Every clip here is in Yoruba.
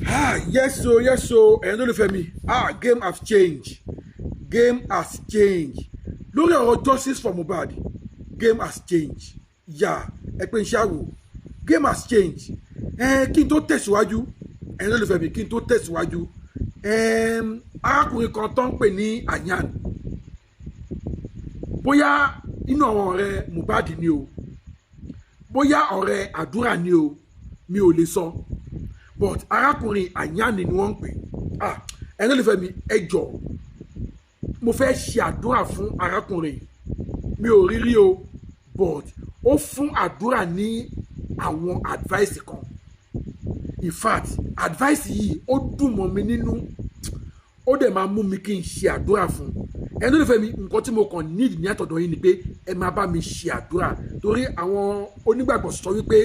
Ah, yes o, yes o, ẹ̀yin olólùfẹ́ mi. Ah, game has changed, game has changed. Lórí ọ̀rọ̀ justice for Mohbad, game has changed. Yà ẹ pé n ṣáwò, game has changed. Ẹ kí n tó tẹ̀síwájú, ẹ̀yin olólùfẹ́ mi, kí n tó tẹ̀síwájú, arákùnrin kan tó ń pè ní Ayan, bóyá inú àwọn ọ̀rẹ́ Mohbad ni o, bóyá ọ̀rẹ́ àdúrà ni o, mi ò lè sọ, but arákùnrin Ayan ni wọ́n ń pè. Ah, ẹ̀yin olólùfẹ́ mi, ẹ jọ̀ọ́, mo fẹ́ ṣe àdúrà fún arákùnrin. Mi ò rí rí o, but ó fún àdúrà ní àwọn advice kan. In fact, advice yìí, ó dùn mọ́ mi nínú, ó dẹ̀ máa mú mi kí n ṣe àdúrà fún. Ẹ̀yin olólùfẹ́ mi, nǹkan tí mo kàn need ní àtọ̀dọ̀ yín ni pé ẹ máa bá mi ṣe àdúrà, torí àwọn onígbàgbọ́ sọ wípé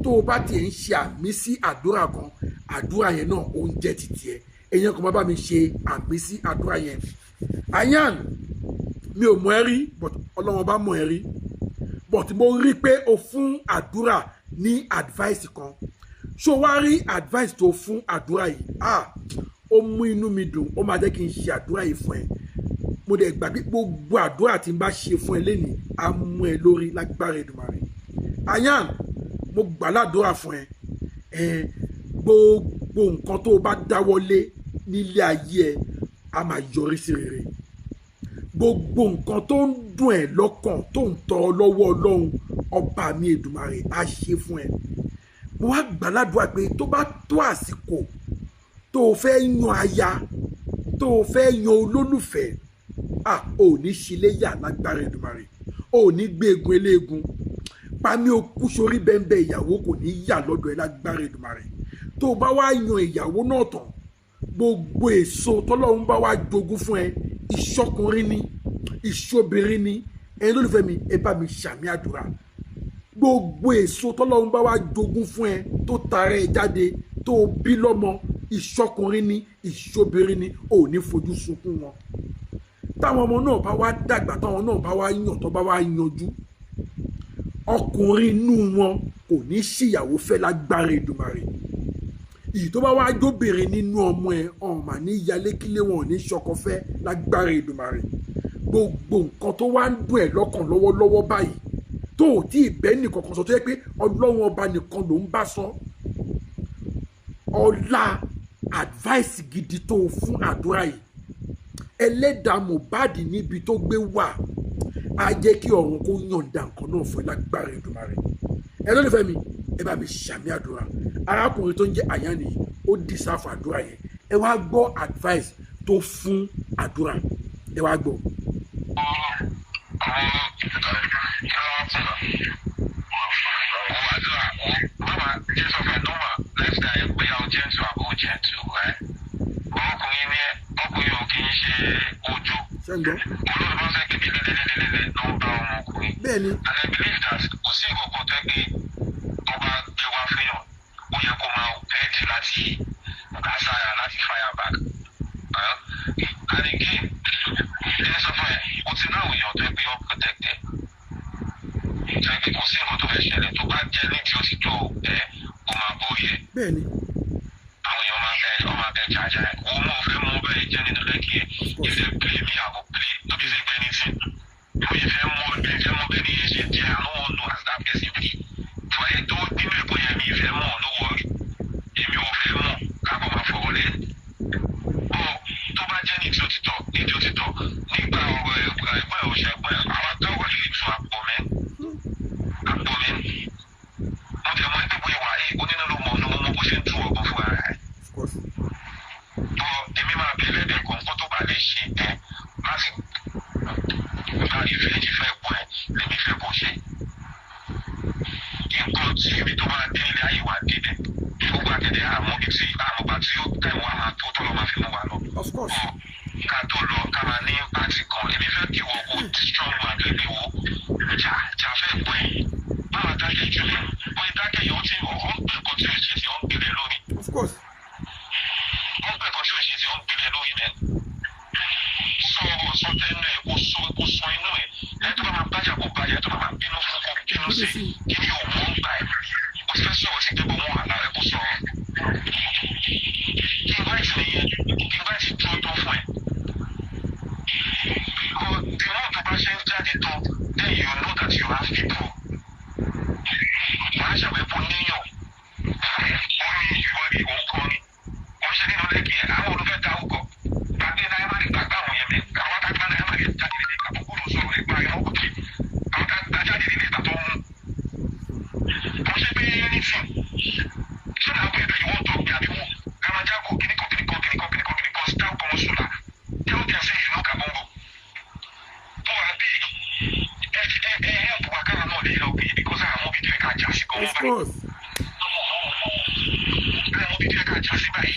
tó o bá tiẹ̀ ń ṣe àmín sí àdúrà kan, àdúrà yẹn náà ó ń jẹ́ titi ẹ̀. Èèyàn kan máa bá mi ṣe àmín sí àdúrà yẹn. Ayan, mi ò mọ̀ ẹ́ rí, but Ọlọ́run bá mọ̀ ẹ́ rí. But mo rí pé o fún àdúrà ní advice kan. Ṣó wá rí advice tó fún àdúrà yìí? Ah, ó mú inú mi dùn, ó máa jẹ́ kí n ṣe àdúrà yìí fún ẹ. Mo dẹ̀ gbà pé gbogbo àdúrà tí n bá ṣe fún ẹ lénìí á mú ẹ lórí lágbára Èdùmàrè. Ayan, mo gbà ládùúrà fún ẹ. Ẹ gbogbo nǹkan tó o bá dáwọ́lé nílé ayé ẹ á máa yọrí sí rere. Gbogbo nǹkan tó ń dùn ẹ́ lọ́kàn, tó ń tọrọ lọ́wọ́ Ọlọ́run ọba mi Èdùmàrè, á ṣe fún ẹ. Mo wá gbà ládùúrà pé tó bá tó àsìkò tó o fẹ́ yan aya, tó o fẹ́ yan olólùfẹ́, à ò ní ṣíléyà lágbára Èdùmàrè. Ò ní gbé egun eléegun pami okú sórí bẹ́ńbẹ́. Ìyàwó kò ní yà lọ́dọ̀ ẹ lágbára Èdùmàrè. Tó o bá wá yan ìyàwó náà tán, gbogbo èso tọ́lọ́run bá wá jogún fún ẹ, ìṣọkùnrin ni, ìṣobìnrin ni, ẹ̀yin lólùfẹ́ mi, ẹ bá mi ṣàmín àdúrà. Gbogbo èso tọ́lọ́run bá wá jogún fún ẹ, tó tara ẹ jáde, tó o bí lọ́mọ, ìṣọkùnrin ni, ìṣobìnrin ni, ò ní fojú sunkún wọn. Táwọn ọmọ náà bá wá dàgbà, táwọn náà bá wá yàn, tó bá wá yanjú, ọkùnrin inú wọn kò ní ṣìyàwó fẹ́ lágbára Èdùmàrè. Ìyí tó bá wá jóbìnrin nínú ọmọ ẹ, ọmọ ní yalékílé wọn ò ní ṣọkọ fẹ́ lágbára Èdùmàrè. Gbogbo nǹkan tó wá ń dùn ẹ́ lọ́kàn lọ́wọ́lọ́wọ́ báyìí, tó ò tí ì bẹ́ẹ̀ nìkankan sọ, tó yẹ pé Ọlọ́run ọba nìkan ló ń bá sọ, ọlá advice gidi tó o fún àdúrà yìí, ẹlẹ́dàá Mohbad níbi tó gbé wà á jẹ́ kí ọ̀run kó yànda nǹkan náà fún ẹ lágbára Èdùmàrè. Ẹ lólùfẹ́ mi, ẹ bá mi ṣàmín àdúrà. Arákùnrin tó ń jẹ́ Àyànnì, ó deserve àdúrà yẹn. Ẹ wá gbọ́ advice tó fún àdúrà, ẹ wá gbọ́. Àwọn kí ló wá fún ọ? Owó àdúrà mama jẹ́ sọ fún ẹ, normal lifestyle, bóyá o gentle àbí o gentle ẹ. Ọkùnrin ní ọkùnrin ò kì í ṣe ojo. Ṣé ń gbọ́? Olóòtú máa ń fẹ́ kékeré lélelélele ló ń bá ọmọkùnrin. Bẹ́ẹ̀ ni. And I believe that kò sí ìkọ̀kọ̀ tó yẹ pé tó bá gbé wá fẹ́yàn, ó yẹ kó máa ready láti gbà sára, láti fire back. And again, ẹ sọ fún ẹ, o ti náà èèyàn tó yẹ pé ó protected, tó yẹ pé kò sí nǹkan tó fẹ́ ṣẹlẹ̀, tó bá jẹ́ nídìí òtítọ́ ẹ, ó máa borí ẹ. Bẹ́ẹ̀ ni. Àwọn èèyàn máa bẹ ọ, máa bẹ jàjà ẹ. Wọ́n mọ̀ fẹ́ mọ bẹ́ẹ̀ jẹ́ nínú lẹ́kì ẹ̀. If they play me, I go play. No be say anything. Mo yẹ fẹ́ mọ, mi fẹ́ mọ bẹ́ẹ̀ ni yẹn ṣe jẹ́. I no wan know as that person be for ẹ tó nínú ẹ̀kọ́ yẹn. Mi fẹ́ mọ̀, no worry, èmi ò fẹ́ mọ̀, káàbọ̀ máa fọwọ́ lẹ̀ bọ́. Tó bá jẹ́ ní tí ó ti tọ́ nígbà ọ̀rọ̀ ẹ̀gbọ́n ẹ̀, òṣègbọ́n ẹ̀, àwọn táwọn yìí tún àpọ̀ mẹ́. Mo tẹ̀ mọ́ ẹgbẹ́ bóyá wà yìí, onínú ló mọ̀ ọ́nù, mo mọ bó ṣe ń tú ọ̀gbọ́n fún ara ẹ̀. Of course. Bọ́ èmi máa bí ẹlẹ́dẹ̀ kan, nǹkan tó bá lè ṣe ẹ láti gba revenge fẹ́ ẹ̀gbọ́n ẹ̀ lèmi fẹ́ kó ṣe. Nǹkan tí ibi tó máa dé ilé ayé wa débẹ̀, gbogbo àtẹ̀lé àmọ́ ibi tí àmọ́gbà tí ó time wa máa tó tọ́lọ́ máa fi mú wa lọ. Of course. Bọ́ ká tó lọ, ká máa ní impact kan. Èmi fẹ́ kí wọ́n kó strong man tó gbé wo jà jà fẹ́ gbọ́ ẹ̀. Báwa dákẹ́ jù lọ, bóyá dákẹ́ yìí, ó ti ó ń gbé nǹkan tí ò ṣe tí ó ń gbélé lórí. Of course. Ó ń gbé nǹkan tí ò ṣe tí ó ń gbélé lórí mẹ́. Sọ̀rọ̀ sọ tẹnu ẹ̀, kó sọ, kó sọ inú ẹ̀. Ẹ tó bá máa bájà, kó bájà. Ẹ tó bá máa bínú fún, kó bínú sí. Kí ni òun mọ̀ ń gbà ẹ̀? Ó ti fẹ́ sọ̀rọ̀ sí pé bọ́ wọn àlá rẹ̀, kó sọ̀rọ̀. Invite dúró tán fún ẹ. But the more tó bá ṣe ń jáde tó, then you know that you have people. Wàá ṣàwẹ́pọ̀ níyàn. Ó ní ìwọ ìwọ ń kọrin. Ó ń ṣe nínú Lẹ́kì ẹ̀, àwọn olùfẹ́ dárúkọ. Gbàgbé Naira Marley, gbàgbé àwọn yẹn mẹ́. Àwọn àtàgbà Naira Marley jáde nílé àbúkù ló sọ̀rọ̀ ẹgbẹ́ ayọ̀ òkè. Àwọn àtàgbà jáde nílé ìgbà tó ń mú. Kò ṣe pé anything. Ṣé náà pé you wan talk me àbí who? Kamajago kìnìkan kìnìkan kìnìkan kìnìkan kìnìkan dárúkọ wọn sùlà. Tell them say you know Kabongo. Tó wà bí ẹ ẹ ẹ help wa kára náà lè help yìí because àwọn òbí tó yẹ ká jà sí gan Of báyìí. course. Àwọn òbí tó yẹ ká jà sí báyìí.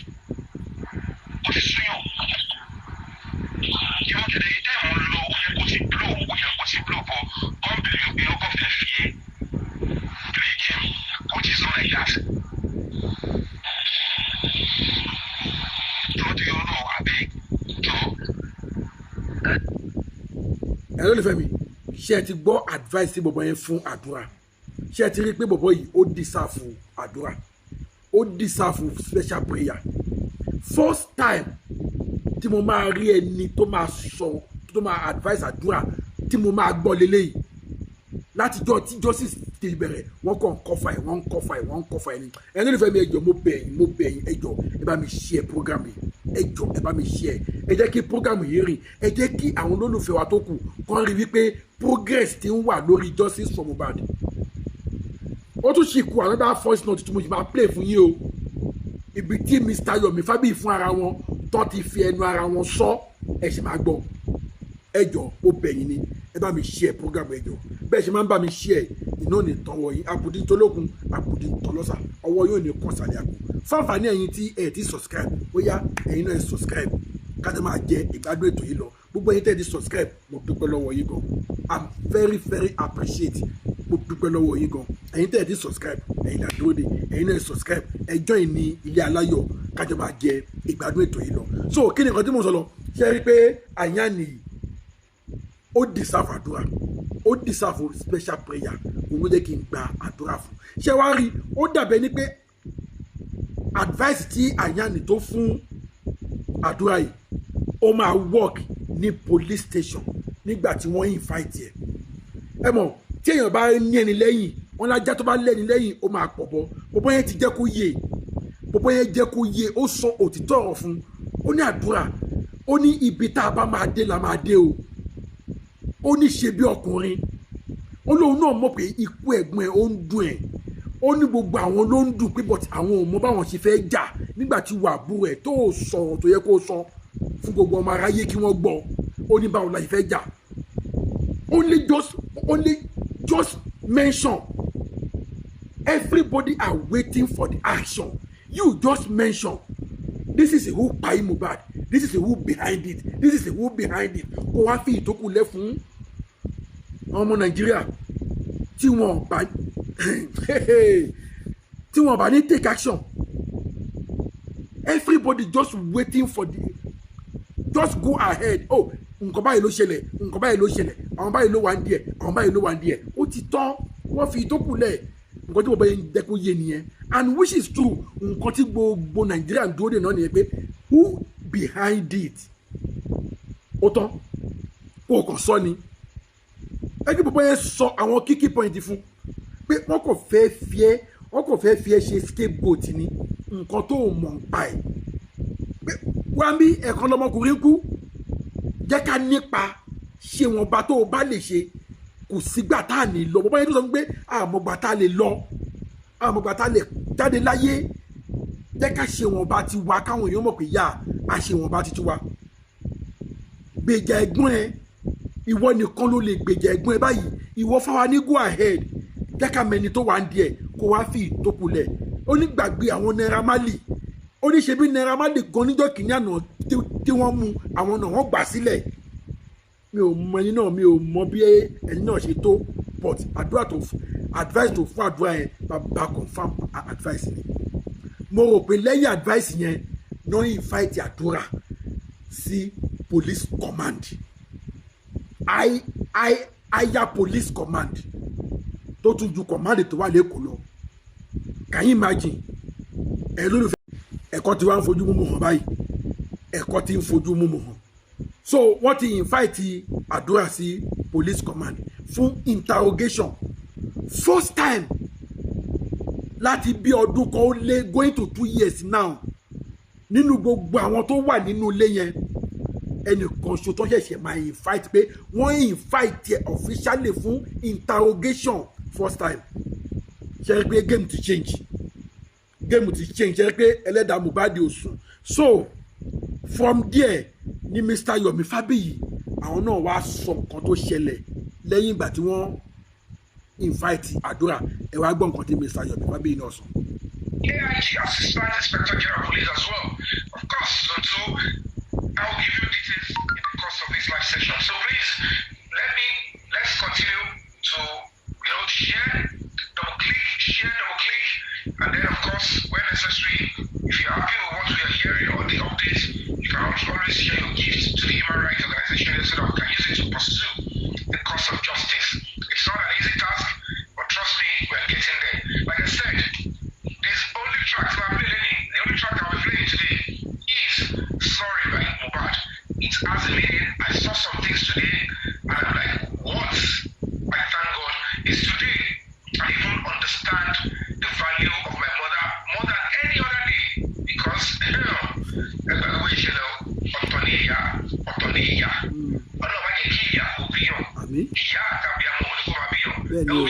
Ó ti súyàn. Ìwọ kẹ̀dẹ̀ yìí tẹ́ ń lọ, ó yẹ kó ti blow, ó yẹ kó ti blow, but wọ́n believe pé ọkọ̀ fẹ́ fi ẹ́ play game, which is not like that. Jọ tó yọ náà abeg jọ. Ẹ lólùfẹ́ mi, ṣé ẹ ti gbọ́ advice tí bọ̀bọ̀ yẹn fún Àdúrà? Ṣé ẹ ti rí i pé bọ̀bọ̀ yìí, ó deserve àdúrà, ó deserve special prayer? First time tí mo máa rí ẹni tó máa sọ, tó máa advice Àdúrà tí mo máa gbọ́ leléyìí. Látijọ́ tí justice ti bẹ̀rẹ̀, wọ́n kàn ń cover ẹ̀, wọ́n ń cover ẹ̀, wọ́n ń cover ẹ̀ ni. Ẹni olùfẹ́ mi, ẹ jọ̀ọ́, mo bẹ̀ yín, mo bẹ̀ yín, ẹ jọ̀ọ́, ẹ bá mi share program yìí. Ẹ jọ̀ọ́, ẹ bá mi share. Ẹ jẹ́ kí program yìí rìn. Ẹ jẹ́ kí àwọn olólùfẹ́ wa tó kù kàn rí wípé progress ti ń wà lórí justice for Mohbad. Ó tún ṣì kú another voice note tí mo sì máa play fún yín o, ibi tí Mr Yomi Fabiyi fún ara wọn tó ti fi ẹnu ara wọn sọ. Ẹ sì máa gbọ́. Ẹ jọ̀ọ́, mo bẹ̀ yín ni, ẹ bá mi share program. Ẹ jọ̀ọ́, bẹ́ẹ̀ ṣe máa ń bá mi share, iná ní tọwọ́ yín, àbùdí tolókun, àbùdí tọlọ́sà, ọwọ́ yóò ní kàn sàlẹ̀ àpò. Fáǹfààní ẹ̀yin tí ẹ ti subscribe, bóyá ẹ̀yin náà ẹ subscribe, kájọ máa jẹ ìgbádùn ètò yìí lọ. Gbogbo ẹ̀yin tẹ́ ẹ ti subscribe, mo dúpẹ́ lọ́wọ́ yín gan. I'm very very appreciate. Mo dúpẹ́ lọ́wọ́ yín gan. Ẹ̀yin tẹ́ ẹ ti subscribe, ẹ̀yin là dúró de. Ẹ̀yin náà ẹ subscribe, ẹ join ní ilé aláyọ̀, kájọ máa jẹ ìgbádùn ètò yìí lọ. So kí ni nǹkan tí mo sọ lọ? Ṣe rí i pé àyàn nìyí, ó deserve àdúrà, ó deserve special prayer. Òun ló jẹ́ kí n gba àdúrà fún. Ṣé wàá rí, ó dàbẹ̀ ni pé advice tí àyànnì tó fún Àdúrà yìí, ó máa work ní police station nígbà tí wọ́n invite ẹ̀. Ẹ mọ̀, tí èèyàn bá ní ẹni lẹ́yìn, wọn lájá tó bá lẹ́ni lẹ́yìn, ó máa pọ̀ bọ́. Bọ́bọ́ yẹn ti jẹ́ kó yé, bọ́bọ́ yẹn jẹ́ kó yé. Ó sọ òtítọ́ ọ̀rọ̀ fún. Ó ní Àdúrà, ó ní ibi tá a bá máa dé la máa dé o. Ó ní ṣe bí ọkùnrin. Ó lóun náà mọ̀ pé ikú ẹ̀gbọ́n ẹ̀, ó ń dùn ẹ̀. Ó ní gbogbo àwọn ló ń dùn pé, but àwọn ò mọ báwọn ṣe fẹ́ jà nígbà tí wà àbúrò ẹ̀ tó sọ̀rọ̀ tó yẹ kó sọ fún gbogbo ọmọ aráyé kí wọ́n gbọ́. Ó ní báwo la ṣe fẹ́ jà? Only just mention. Everybody are waiting for the action. You just mention, "This is who kpai Mohbad, this is who behind it, this is who behind it." Kó wá fi ìtókù lẹ̀ fún àwọn ọmọ Nàìjíríà tí wọn bá ní take action. Everybody just waiting for the, just go ahead. Oh, nǹkan báyìí ló ṣẹlẹ̀, nǹkan báyìí ló ṣẹlẹ̀, àwọn báyìí ló wà ń díẹ̀, àwọn báyìí ló wà ń díẹ̀. Ó ti tán, wọ́n fi ìtókù lẹ̀. Nǹkan tí mo bá yẹn jẹ́ kó yé nìyẹn, and which is true. Nǹkan tí gbogbo Nàìjíríà ń dúró dè náà nìyẹn pé who behind it. Ó tán, kó o kàn sọ ni. Ẹgbẹ́ bàbá yẹn sọ àwọn key point fún pé wọ́n kò fẹ́ fi ẹ́ ṣe scapegoat ni. Nǹkan tó o mọ̀ ń pa ẹ̀ pé wá bí ẹ̀kan lọmọkùnrin kú, jẹ́ ká nípa ṣe wọn bá tó o bá lè ṣe. Kò sígbà tá a ní lọ. Bàbá yẹn tó sọ pé àmọ̀gbà tá a lè lọ, àmọ̀gbà tá a lè jáde láyé, jẹ́ ká ṣe wọn bá ti wá, káwọn èèyàn mọ̀ pé yá a ṣe wọn bá ti ti wá. Gbèjà ẹ̀gbọ́n ẹ, ìwọ nìkan ló lè gbèjà ẹ̀gbọ́n ẹ báyìí. Ìwọ fáwa ní go ahead, jẹ́ ká mẹni tó wà ń díẹ̀, kó wá fi ìtókù lẹ̀. Ó ní gbàgbé àwọn Naira Marley. Ó ní ṣe bí Naira Marley gan níjọ́ kìíní àná tí wọ́n mú àwọn náà, wọ́n gbà sílẹ̀. Mi ò mọ ẹni náà, mi ò mọ bí ẹni náà ṣe tó, but àdúrà tó advice tó fún Àdúrà yẹn, bàbá confirm advice ni. Mo rò pé lẹ́yìn advice yẹn náà invite Àdúrà sí police command, i i higher police command tó tún ju command tó wà lẹ́kọ̀ọ́ lọ. Can you imagine? Ẹ lólùfẹ́, ẹ̀kọ́ tí wàá ń fojú mímu hàn báyìí. Ẹ̀kọ́ tí ń fojú mímu hàn. So wọ́n ti invite Àdúrà sí police command fún interrogation, first time láti bí ọdún kan ó lé, going to 2 years now. Nínú gbogbo àwọn tó wà nínú ilé yẹn, ẹnìkan ṣo tó ṣẹ̀ṣẹ̀ máa invite, pé wọ́n invite ẹ officially fún interrogation first time. Ṣe é pé game ti change? Game ti change. Ṣe é pé ẹlẹ́dàá Mohbad ò sùn? So from there ni Mr. Yomi Fabiyi, àwọn náà wá sọ nǹkan tó ṣẹlẹ̀ lẹ́yìn ìgbà tí wọ́n invite Àdúrà. Ẹ wá gbọ́ nǹkan tí Mr. Yomi Fabiyi náà sọ. AIG, Assistant Inspector General of Police as well. Of course, so too, I will give you details in the course of this live session. So please, let's continue to share, double click, share, double click, and then of course, when necessary, if you're happy with what we are hearing or the updates, you can also always share your gift to the human rights organization so that we can use it to pursue the cause of justice. It's not an easy task, but trust me, we're getting there. Like I said, this only track that I'm playing, the only track I'll be playing today is "Sorry" by Mohbad. It has a meaning. I saw some things today and I'm like, what? I thank God. It's today I even understand the value of my mother more than any other day because hell, ọ̀tọ̀ ni ìyá, ọ̀tọ̀ ni ìyá. Ọlọ́run má jẹ́ kí ìyá kó bíyàn. Àmín. Ìyá àtàbí àmọ́ òní kó máa bíyàn. Bẹ́ẹ̀ni o.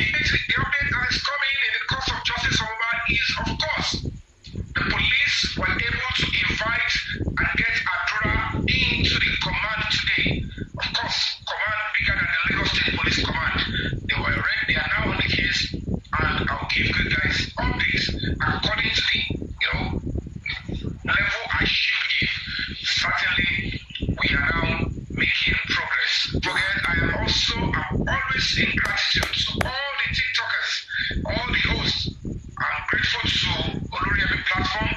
The update that is coming in the course of justice for Mohbad is, of course, the police were able to invite and get Adura into the command today. Of course, command bigger than the Lagos State Police Command. They were already, they are now on the case, and I'll give you guys updates according to the level I should give. Certainly, we are now making progress. Forget, I am also, I'm always in gratitude to all the TikTokers, all the hosts. I'm grateful to Oloriemi platform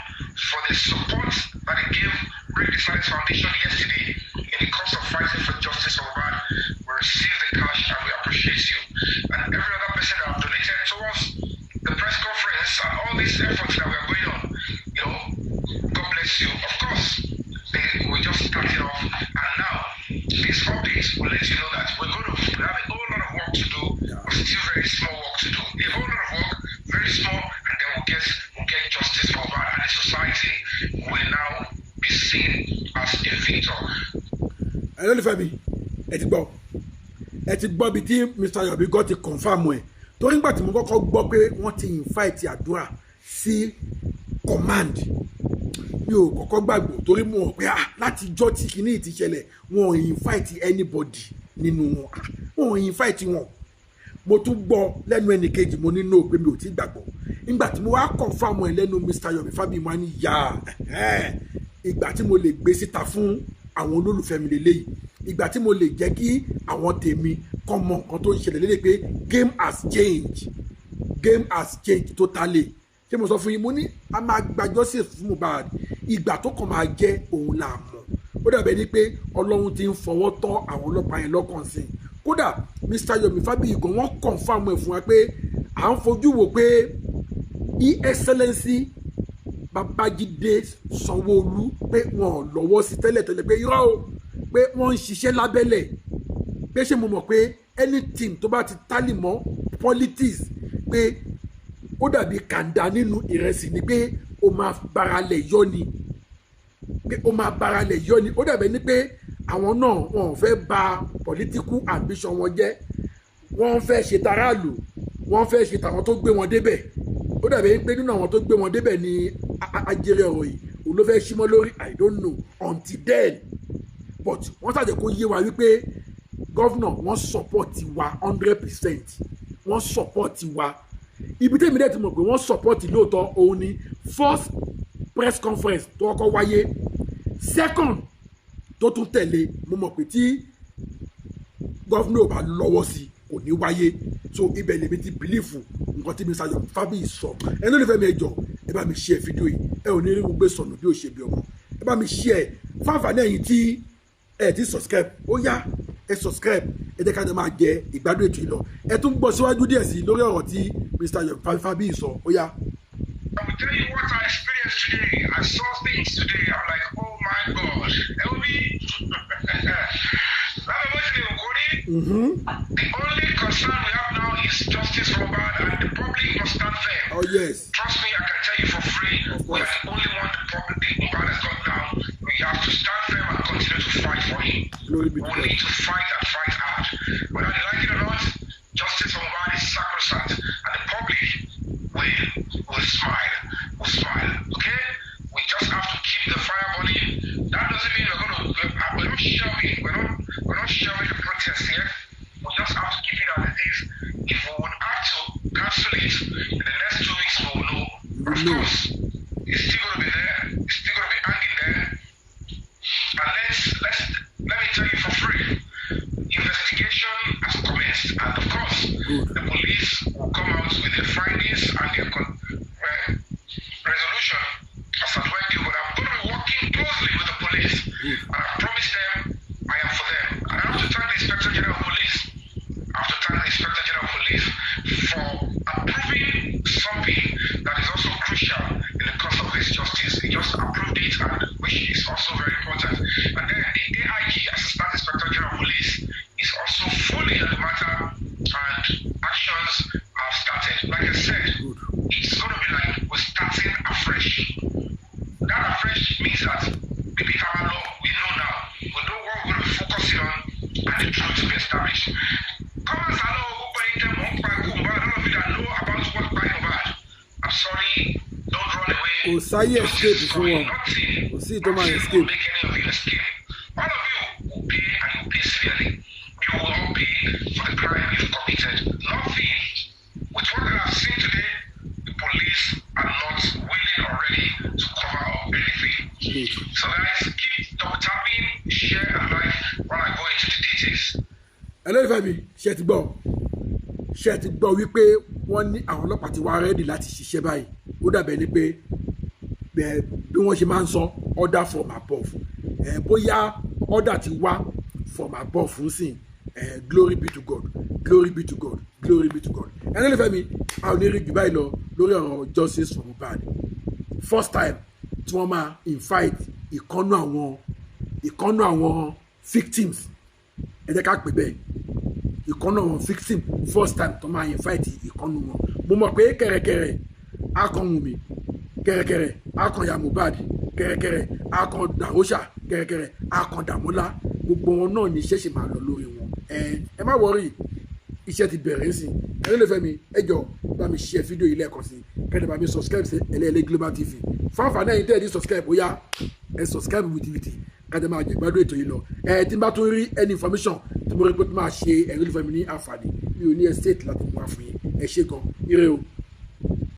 for the support that they gave Break the Silence Foundation yesterday in the course of fighting for justice for Mohbad. We received the cash and we appreciate you. And every other person that have donated towards the press conference and all these efforts that we are going on, God bless you. Of course, we just started off, and now this update will let you know that we're going to we have a whole lot of work to do, but still very small work to do. A whole lot of work, very small, and then we'll get justice for Mohbad, and the society will now be seen as a victor. Ẹ lólùfẹ́ mi, ẹ ti gbọ́, ẹ ti gbọ́ bí tí Mr. Yomi gan ti confirm ẹ̀, torí nígbà tí mo kọ́kọ́ gbọ́ pé wọ́n ti invite Àdúrà sí command, mi ò kọ́kọ́ gbàgbọ́, torí mo mọ̀ pé, ah, láti ijọ́ tí kinní yìí ti ṣẹlẹ̀, wọn ò invite anybody nínú wọn. Ah, wọn ò invite wọn. Mo tún gbọ́ lẹ́nu ẹnì kejì, mo ní no, pé mi ò tí gbàgbọ́. Nígbà tí mo wá confirm ẹ̀ lẹ́nu Mr. Yomi Fabiyi, mo á ní yà, ìgbà tí mo lè gbé síta fún àwọn olólùfẹ́ mi lélẹ́yìí, ìgbà tí mo lè jẹ́ kí àwọn tèmi kọ́ mọ nǹkan tó ń ṣẹlẹ̀ lélẹ̀, pé game has changed, game has changed totally. Ṣé mo sọ fún yín? Mo ní a máa gba justice fún Mohbad. Ìgbà tó kàn máa jẹ́ òun là mọ̀. Ó dàbẹ̀ ni pé Ọlọ́run ti ń fọwọ́ tọ́ àwọn ọlọ́pàá yẹn lọ́kàn sí i. Kódà Mr. Yomi Fabiyi gan, wọ́n confirm ẹ̀ fún wa pé à ń fojú wò pé Excellency Babájídé Sanwó-Olú, pé wọn ò lọ́wọ́ sí tẹ́lẹ̀tẹ́lẹ̀, pé irọ́ o, pé wọ́n ń ṣiṣẹ́ lábẹ́lẹ̀, pé ṣé mo mọ̀ pé anything tó bá ti tally mọ́ politics, pé ó dàbí kàńdá nínú ìrẹsì ni, pé ó máa baralẹ̀ yọ ni, pé ó máa baralẹ̀ yọ ni. Ó dàbí ní pé àwọn náà, wọn ò fẹ́ bà political ambition wọn jẹ́. Wọ́n fẹ́ ṣe taráàlú, wọ́n fẹ́ ṣe tàwọn tó gbé wọn débẹ̀. Ó dàbí pé nínú àwọn tó gbé wọn débẹ̀ ni ajere ọ̀rọ̀ yìí òun ló fẹ́ símọ́ lórí. I don't know until then, but wọ́n ṣàjẹ́ kó yé wa wípé governor, wọ́n support wa 100%, wọ́n support wa. Ibi tẹ́mi dẹ̀ ti mọ̀ pé wọ́n support lóòótọ́, òun ni first press conference tó kọ́kọ́ wáyé. Second tó tún tẹ̀lé, mo mọ̀ pé tí governor ò bá lọ́wọ́ sí, kò ní wáyé. So ibẹ̀ lèmi ti believe nǹkan tí Mr. Yomi Fabiyi sọ. Ẹ ló lè fẹ́ mi, ẹ jọ, ẹ bá mi share fídíò yìí. Ẹ ò ní rí gbogbo sọnù bí ó ṣe bí ọmọ. Ẹ bá mi share fáfàní. Ẹ̀yin tí ẹ ti subscribe, ó yá, ẹ subscribe. Ẹ jẹ́ ká jọ máa jẹ ìgbádùn ètò yìí lọ. Ẹ tún gbọ́ síwájú díẹ̀ sí lórí ọ̀rọ̀ tí Mr. Yomi Fabiyi sọ. Ó yá. I will tell you what I experienced today. I saw things today. I'm like, oh my God. Ẹ wo bí lábẹ́ bó ti lè wù kó rí. The only concern we have now is justice for Mohbad, and the public must stand firm. Oh yes. Trust me, I can tell you for free, Of we are course. the only one the public Mohbad has got now. We have to stand firm and continue to fight for him. Glory be to We God. need to fight and fight hard. Whether they like it or not, justice for Mohbad is sacrosanct, and the public will smile. Will smile. Okay? We just have to keep the fire burning. That doesn't mean we're not shelving. We're not shelving the protest here. We just have to keep it as it is. If we would have to cancel it in the next 2 weeks, we will know. We Of will know. course, it's still gonna be there. It's still gonna be hanging there. And let me tell you for free, investigation has commenced, and of course, Good. The police will come out with their findings and their resolution as at when due. But I'm going to be working closely with the police, Good. And I promise them I am for them. And I have to thank the Inspector General of Police. I have to thank the Inspector General of Police for approving something that is also crucial in the course of this justice. He just approved it, and which is also very important. And then the AIG, Assistant Inspector General of Police, is also fully on the matter, and actions have started. Like I said, Good. It's going to be like we're starting afresh. That afresh means that maybe our law, we know now. We know what we're going to be focusing on and the truth to be established. Come and say, "Oh, Mohbad," all of you that know about what by Mohbad, I'm sorry, don't run away. Kò sáyé escape fún wọn. Nothing, Kò sí ìtọ́ máa nothing will escape. Make any of you escape. All of you will pay, and you will pay severely. You will all pay for the crime you've committed. Nothing. With what I have seen today, the police are not willing already to cover up anything. Good. So guys, keep double tapping, share and like while I go into the details. Ẹlẹ́rìí mi, ṣe ti gbọ́, ṣe ti gbọ́ wípé wọ́n ní àwọn ọlọ́pàá ti wá ready láti ṣiṣẹ́ báyìí? Ó dàbẹ̀ ni pé bẹ́ẹ̀ bí wọ́n ṣe máa ń sọ, order from above ẹ̀, bóyá order ti wá from above fún sìn ẹ̀. Glory be to God, glory be to God, glory be to God. Ẹlẹ́rìí mi, a ò ní rí jù báyìí lọ lórí ọ̀rọ̀ justice for Mohbad. First time tí wọ́n máa invite ìkọ́nú àwọn victims, ẹ jẹ́ ká pè bẹ́ẹ̀, ìkọ́nú àwọn victim, first time tó máa invite ìkọ́nú wọn. Mo mọ̀ pé kẹ̀rẹ̀kẹ̀rẹ̀ akàn Wùnmí, kẹ̀rẹ̀kẹ̀rẹ̀ akàn ya Mohbad, kẹ̀rẹ̀kẹ̀rẹ̀ akàn Dàrósà, kẹ̀rẹ̀kẹ̀rẹ̀ akàn Dàmọ́lá, gbogbo wọn náà ní iṣẹ́ ṣì máa lọ lórí wọn. Ẹ ẹ má worry, iṣẹ́ ti bẹ̀rẹ̀ sí. Ẹ ló lè fẹ́ mi, ẹ jọ bá mi share fídíò yìí lẹ́ẹ̀kan sí, kẹ́ni bá mi subscribe sí Ẹlẹ́ẹ̀lẹ́ Global TV. Fún àǹfààní ẹ̀yin tẹ́ ẹ ní subscribe, ó yá, ẹ subscribe wìtìwìtì, kájọ máa jẹ̀gbádùn ètò yìí lọ. Ẹ tí n bá tún rí any information tí mo rí pé tó máa ṣe ẹ̀rí olùfẹ́ mi ní àǹfààní, mi ò ní hesitate láti mú wá fún yín. Ẹ ṣé gan, ire o.